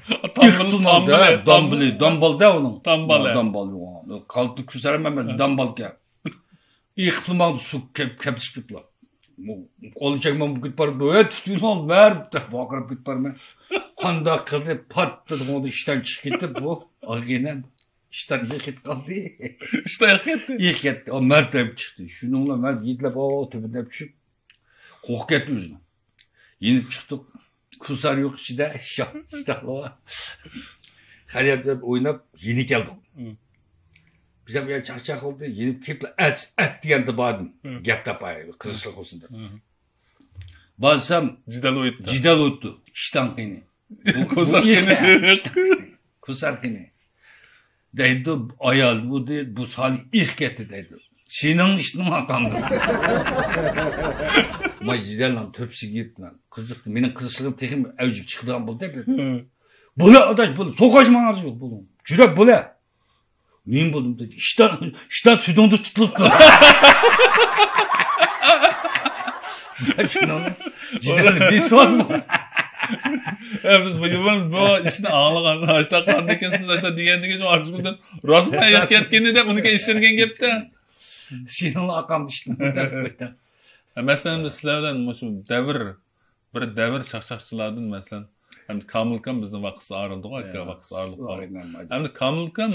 ئىقتىمالدا، دامبىلى، دامبالدا ئۇنىڭ. دامبالى. دامبال، قالتى كۈسەر ئەمەس، ھە. دامبالكەن. ئىقتىمالدا سۇ كەپ، كەپ چىقىپلا. قول چەكمەن بۇ كېتىپ بارىدۇ، ھە، تۇتۇۋېلىڭ، بەر، دەپ ۋارقىراپ كېتىپ بارىمەن. قانداق قىلدى، پات دېدى، ئىشتان چىقىپ كېتىپ، بۇ ئاغىنەم ئىشتان يىقىپ قالدى. ئىشتان يىقىپ كەتتى. يىقىپ كەتتى. ئۇ مەرد تەرەپ چىقتى. شۇنىڭ بىلەن مەن يېتىلەپ، ئاۋۇ تۆپىدەپ چۈشۈپ، قورقۇپ كەتتى ئۆزىنى. يېنىپ چىقتۇق. كۇسار يوق ئىچىدە، شاھ، شاھ. خەرىيەت بىلەن ئويناپ، يېنىپ كەلدۇق. ھىم. بىز ھەم يەنە چاقچاق بولدى، يېنىپ كېلىپلا، ئەت، ئەت دېگەندە باردىم. ھىم. گەپ تاپاي، قىزىقلىق بولسۇن دەپ. ھىم. بارسام، جېدەل ئويۇتتى. جېدەل ئويۇتتى. ئىشتان قېنى. بۇ، بۇ كۇسار قېنى. كۇسار قېنى. دەيدۇ، ئايال بۇ، دەيدۇ، بۇ سالى ئېقىپ كەتتى دەيدۇ. سېنىڭ ئىشتىنىڭ ئاقامدۇ. ما جېدەلنىڭ تۆپىسىگە يېتىپمەن. قىزىقتى، مېنىڭ قىزىقچىلىقىم تېخىمۇ ئەۋجىگە چىقىدىغان بولدى. ھە. بولە ئاداش، بولە. سوقۇش ماڭا يوق، بولۇڭ. جۈرە بولە. نېمە بولدۇم دېدى. ئىشتان، ئىشتان سۈتۈڭدە تۇتۇلۇپتۇ. دەپ شۇنىڭ جېدەلنى بېسىۋالدىم. ئە، بىز بۇ، بۇ، بۇ ئىشنى ئاڭلىغان، ئاشۇنداق قىلغاندىكىن سىز ئاشۇنداق دېگەندىكىن شۇ ئارزۇگۈلدىن راستلا ھېلىق كەتكىنى دەپ ئۇنىڭكى ئىشلەنگەن گەپتە. سېنىڭلا ئاقامدا ئىشلەنگەن گەپ. مەسىلەن، بىز سىلەر بىلەن مۇشۇ دەۋر، بىر دەۋر چاقچاقچىلاردىن، مەسىلەن، ئەمدى كامىلكام بىزنىڭ ۋاقىتسىز ئايرىلدىغۇ، ئاكا، ۋاقىتسىز ئايرىلىپ قالدى. ئەمدى كامىلكام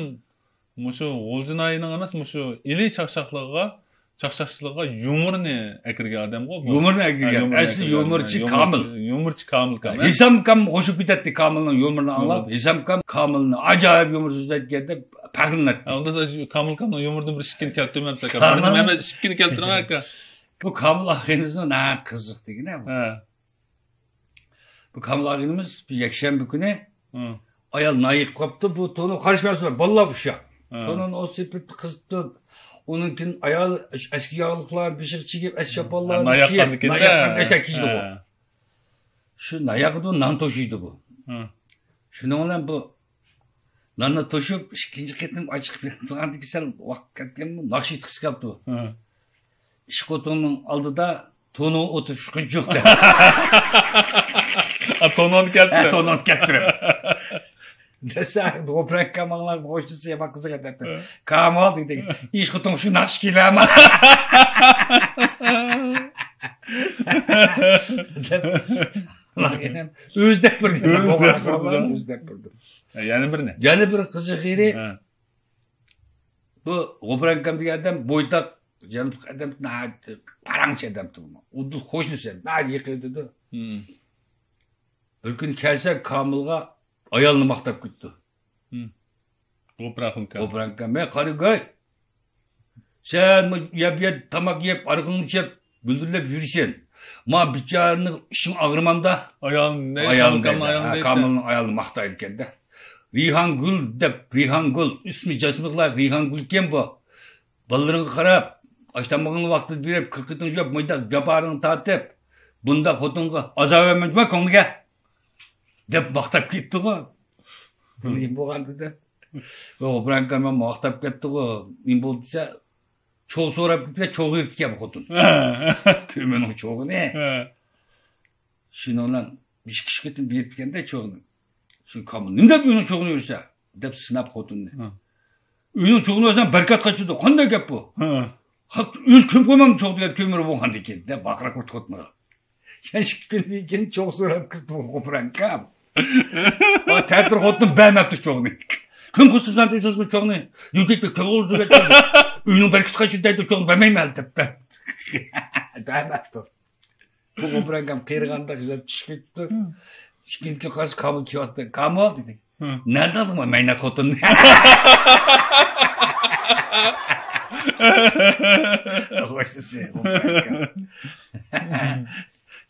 مۇشۇ غۇلجا ناھىيىنىڭ ئەمەس، مۇشۇ ئىلى چاقچاقلىقىغا، چاقچاقچىلىقىغا يۇمۇرنى ئەكىرگەن ئادەمغۇ بۇ. يۇمۇرنى ئەكىرگەن. ھە، يۇمۇرنى ئەسلى ئەكىرگەن. يۇمۇرچى يۇمۇرچى، كامىل. يۇمۇرچى كامىلكام. ھېسامكام قوشۇپ كېتەتتى كامىلنىڭ يۇمۇرىنى ئاڭلاپ. يۇمۇر. ھېسامكام كامىلنى ئاجايىپ يۇمۇر سۆزلەيدىكەن دەپ پەخىرلىنەتتى. ھە، ئۇندا سىز كامىلكامنىڭ يۇمۇرىدىن بىر ئىككىنى كەلتۈرمەمسىز ئاكا. كامىل. مەن ئىككىنى كەلتۈرۈڭ ئاكا. بۇ كامىل ئاخىرىمىزنىڭ ناھايىتى قىزىق دېگىنە بۇ. ھە. بۇ كامىل ئاغىنىمىز بىر يەكشەنبە كۈنى، ھە، ئايال نايىق قاپتۇ، بۇ تونۇر قارشى بەرسۇن، بالىلار ئۇششاق. ھە. تونۇرنى ئوت سېپىپ قىزىتتى. ئۇنىڭ كېيىن ئايال ئەسكى ياغلىقلار، بېشىغا چىگىپ، ئەس شاپانلارنى كىيىپ، ناياققاندا كىيدى. ناياققان ئەشتە كىيدى بۇ. ھە. شۇ ناياقىدا نان توشۇيدۇ بۇ. ھە. شۇنىڭ بىلەن بۇ ناننى توشۇپ، ئىككىنچى قېتىم ئاچىقىپ ياتقاندىن كېيىن سەل ۋاقىت كەتكەنمۇ، ناخشا ئېيتقۇسى كەپتۇ. ھە. ئىش خوتۇننىڭ ئالدىدا تونۇر ئولتۇرۇشقا جوق دەپ. ئا، تونۇرنى كەلتۈرۈپ. ھە، تونۇرنى كەلتۈرۈپ. دەسسە، غوپرەك كاماللار قوشنىسى يامان قىزىق ئەتەتتى. ھە. كامال دېدى. ئىش خوتۇن شۇ ناخشا كېلەما. دەپ. ئۆزى دەپ بېرىدۇ. ئۆزى دەپ بېرىدۇ. ئۆزى دەپ بېرىدۇ. ھە، يەنە بىرنى. يەنە بىر قىزىق يېرى. ھە. بۇ غوپۇر ئاكام دېگەن ئادەم بويتاق، يانفونلۇق ئادەم، ناھايىتى پاراڭچى ئادەم تۇرما. ئۇدۇل قوشنىسى، ناھايىتى يېقىن ئىدى. ھىم. بىر كۈنى كەلسە، كامىلغا ئايالىنى ماختاپ كېتىپتۇ. ھىم. غوپۇر ئاخۇنكا. غوپۇر ئاخۇنكا، مەن قارىگاي. سەن يەپ يەپ، تاماق يەپ، ئارىقىڭنى ئىچىپ، گۈلدۈرلەپ يۈرىسەن. ما بىچارىنىڭ ئىشىڭ ئاغرىمامدا؟ ئايالىم، ئايالىم دەيدۇ، كامىلنىڭ ئايالىم ھە، دەيدۇ. كامىلنىڭ ئايالىنى ماختايدىكەن-دە. رەيھانگۈل دەپ، رەيھانگۈل. ئىسمى جاسمىغا لايىق رەيھانگۈل ئىكەن بۇ. بالىلىرىڭغا قاراپ، ئاش تامىقىڭنى ۋاقتىدا بېرىپ، كىر-كېتىڭ يوق، مۇنداق جاپالىرىڭنى تارتىپ، بۇنداق خوتۇنغا ئازاب بەرمە كۆڭلىگە، دەپ ماختاپ كەتتىغۇ. نېمە بولغاندۇ دەپ. ئۇ بىرەر كەم ماختاپ كەتتىغۇ. نېمە بولدى دېسە، چوغ سوراپ كېتىپ، چوغ يېپتىكەن بۇ خوتۇن. كۆمۈرنىڭ چوغىنى. ھە. شۇنىڭ بىلەن ئىككى ئۈچ قېتىم بېرىپتىكەن-دە چوغنى. شۇ كامىل، «نېمە دەپ ئۆينىڭ چوغىنى يۈرسە؟» دەپ سىناپ خوتۇننى. ھە. «ئۆينىڭ چوغىنى يۈرسەڭ بەرىكەت قاچىدۇ. قانداق گەپ بۇ؟» ھە. «ھە، ئۆزى كۆمۈپ قويمامدۇ چوغ دېگەن كۆمۈر بولغاندىكىن» دەپ ۋارقىراپ كەتتى خوتۇنغا. يەنە ئىككى كۈندىن كېيىن چوغ سوراپ كىرىپتۇ غوپۇر ئاكام. تەتۈر خوتۇن بەرمەپتۇ چوغنى. «كىم قىلسۇن سەن ئۆزۈڭ چوغنى؟ يۈزلۈك بىر كۆپ ئۇزۇن ئۆينىڭ بەرىكىتى قاچىدۇ دەيدۇ، چوغنى بەرمەيمەن» دەپ. بەرمەپتۇ. بۇ غوپۇر ئاكام قېرىغاندەك يۈزلەپ چۈشۈپ كېتىپتۇ. ھە. ئىككىنچى كۈن قارىسا كامىل كېلىۋاتىدۇ. «كامىل» دېدى. ھە. «نەدە ئالدىڭ مەينەت خوتۇننى؟» خوشىسى، غوپۇر ئاكام.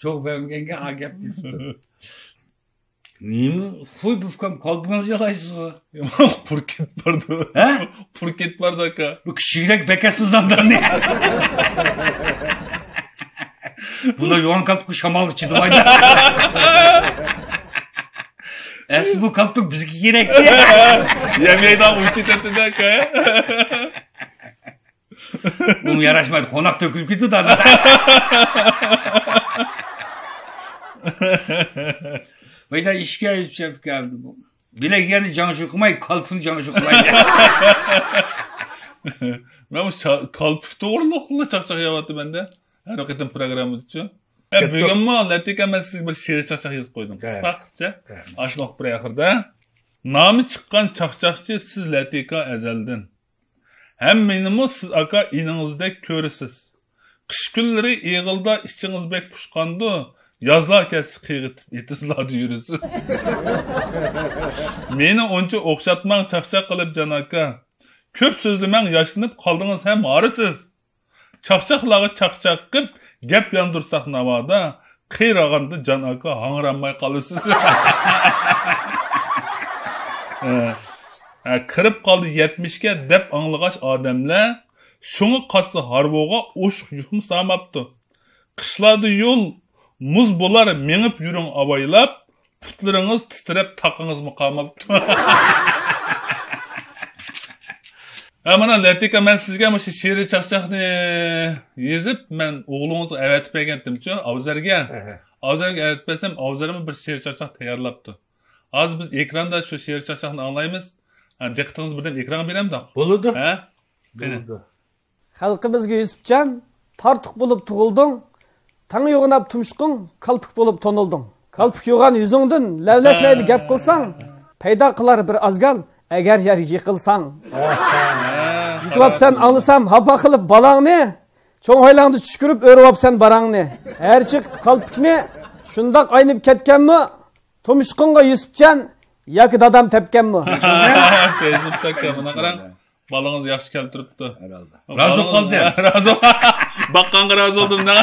چوغ بەرمىگەنگە ئا گەپ دېيىپتۇ. نېمە؟ خوي، بۇ ئۇكام، كالپۇكىڭىزنى يالايسىزغۇ؟ پۇركېت باردۇ. ھە؟ پۇركېت باردۇ، ئاكا. بۇ كىچىكرەك بەكەسنى زانداننى. بۇنداق يوغان كالپۇك شامالغا چىدىمايدۇ. ئەسلى بۇ كالپۇك بىزگە كېرەكتى. يەم يەيدىغان ئۇيقۇ كېتەتتى-دە، ئاكا. بۇمۇ ياراشمايدۇ، قوناق تۆكۈلۈپ كېتىدۇ ئادەم. مەيدان ئىشىككە يۈزۈپ چېپىپ كەلدى بۇ. بىلەك يەرنى جاڭشۇ قىلماي، كالپۇكنى جاڭشۇ قىلايلى. مەن بۇ چا-، كالپۇك توغرۇلۇقلا چاقچاق يەۋاتىمەن-دە. ھەر قېتىم پروگراممىدىچۇ. ھە، بۈگۈنمۇ لەتىكە مەن سىزگە بىر شېئىر چاقچاق يېزىپ قويدۇم. ھە. قىسقاچە. ھە. ئاشۇنى ئوقۇپ بېرەي ئاخىرىدا. نامى چىققان چاقچاقچى سىز لەتىكا ئەزەلدىن. ھەممىنىمۇ سىز ئاكا ئىنىڭىزدەك كۆرىسىز. قىش كۈنلىرى ئېغىلدا ئىچىڭىز بەك پۇشقاندۇ، يازلار كەلسە قىيغىتىپ ئېتىزلاردا يۈرىسىز. مېنى ئۇنچە ئوخشاتماڭ چاقچاق قىلىپ جان ئاكا. كۆپ سۆزلىمەڭ ياشلىنىپ قالدىڭىز ھەم ھارىسىز. چاقچاقلارغا چاقچاق قىپ گەپ ياندۇرساق ناۋادا، قېرىغاندا جان ئاكا ھاڭرانماي قالىسىز. ھە، ھە، كىرىپ قالدى يەتمىشكە دەپ ئاڭلىغاچ ئادەملەر، شۇڭا قاسسا ھارۋىغا ئوشۇق يۇقۇم سالماپتۇ. قىشلاردا يول مۇز بولار، مېڭىپ يۈرۈڭ ئاۋايلاپ، پۇتلىرىڭىز تىترەپ، تاقىڭىزمۇ قالماپتۇ. ھە، مانا، لەتىكە، مەن سىزگە مۇشۇ شېئىرىي چاقچاقنى يېزىپ، مەن ئوغلىڭىزغا ئەۋەتىپ بەرگەنتىمچۇ، ئابزەرگە. ئەھە. ئابزەرگە ئەۋەتىپ بەرسەم، ئابزەرمۇ بىر شېئىر چاقچاق تەييارلاپتۇ. ھازىر بىز ئېكراندا شۇ شېئىر چاقچاقنى ئاڭلايمىز. ھە، دىققىتىڭىزنى بىردەم ئېكرانغا بېرەمدۇق؟ بولىدۇ. ھە؟ قېنى. بولىدۇ. خەلقىمىزگە يۈسۈپجان، تارتۇق بولۇپ تۇغۇلدۇڭ، تاڭ يوغىناپ تۇمشۇقۇڭ، كالپۇك بولۇپ تونۇلدۇڭ. كالپۇك يوغان يۈزۈڭدىن لەۋلەشمەيدۇ گەپ قىلساڭ، پەيدا قىلار بىر ئازگال، ئەگەر يەرگە يىقىلساڭ. يېتىۋاپسەن ئاڭلىسام ھاپا قىلىپ بالاڭنى، چوڭ ھويلاڭدا چۈشكۈرۈپ ئۆرۈۋاپسەن باراڭنى. ھەرچى كالپۇكنى شۇنداق ئاينىپ كەتكەنمۇ، تۇمشۇقۇڭغا يۈسۈپجان ياكى دادام تەپكەنمۇ؟ تېزىپ تەپكەن، مانا قاراڭ. بالىڭىز ياخشى كەلتۈرۈپتۇ. ھەرھالدا. رازى بولۇپ قالدى. رازى، باققانغا رازى بولدۇم، نە؟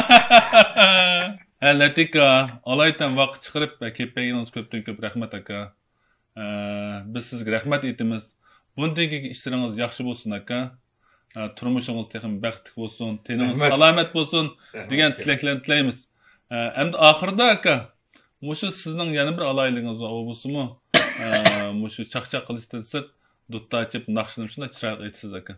ھە، لەتىكا، ئالايىتەن ۋاقىت چىقىرىپ، كېلىپ بەرگىنىڭىز كۆپتىن كۆپ رەھمەت، ئاكا. ھە، بىز سىزگە رەھمەت ئېيتىمىز. بۇندىن كېيىنكى ئىشلىرىڭىز ياخشى بولسۇن، ئاكا. ھە، تۇرمۇشىڭىز تېخىمۇ بەختلىك بولسۇن، تېنىڭىز رەھمەت. سالامەت بولسۇن، رەھمەت، دېگەن ئاكا. تىلەكلەرنى تىلەيمىز. ھە، ئەمدى ئاخىرىدا، ئاكا، مۇشۇ سىزنىڭ يەنە بىر ئالاھىدىلىكىڭىز بار، ئۇ بولسىمۇ، ئە، مۇشۇ چاقچاق قىلىشتىن سىرت، دۇتار ئېچىپ، ناخشىنى شۇنداق چىرايلىق ئېيتىسىز، ئاكا.